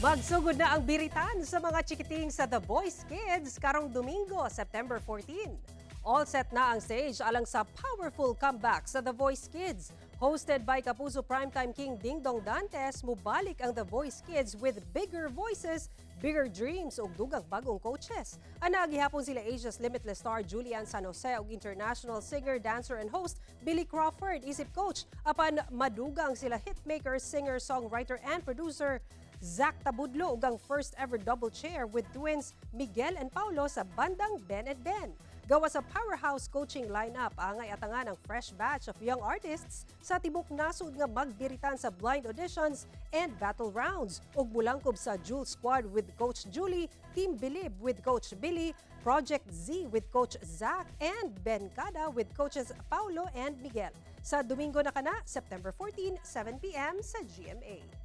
Magsugod na ang biritan sa mga chikiting sa The Voice Kids karong Domingo, September 14. All set na ang stage alang sa powerful comeback sa The Voice Kids. Hosted by Kapuso Primetime King Dingdong Dantes, mubalik ang The Voice Kids with bigger voices, bigger dreams ug dugang bagong coaches. Ana gihapon sila Asia's Limitless star Julie Anne San Jose ug international singer, dancer and host Billy Crawford isip coach, apan madugang sila hitmaker, singer, songwriter and producer Zack Tabudlo ug ang first ever double chair with twins Miguel and Paulo sa bandang Ben and Ben. Gawas sa powerhouse coaching lineup, angay atangan ang fresh batch of young artists sa tibok nasod nga magbiritan sa blind auditions and battle rounds, ug mulangkob sa Jewel Squad with Coach Julie, Team Bilib with Coach Billy, Project Z with Coach Zach, and Ben Kada with coaches Paulo and Miguel. Sa Domingo na kana, September 14, 7 p.m. sa GMA.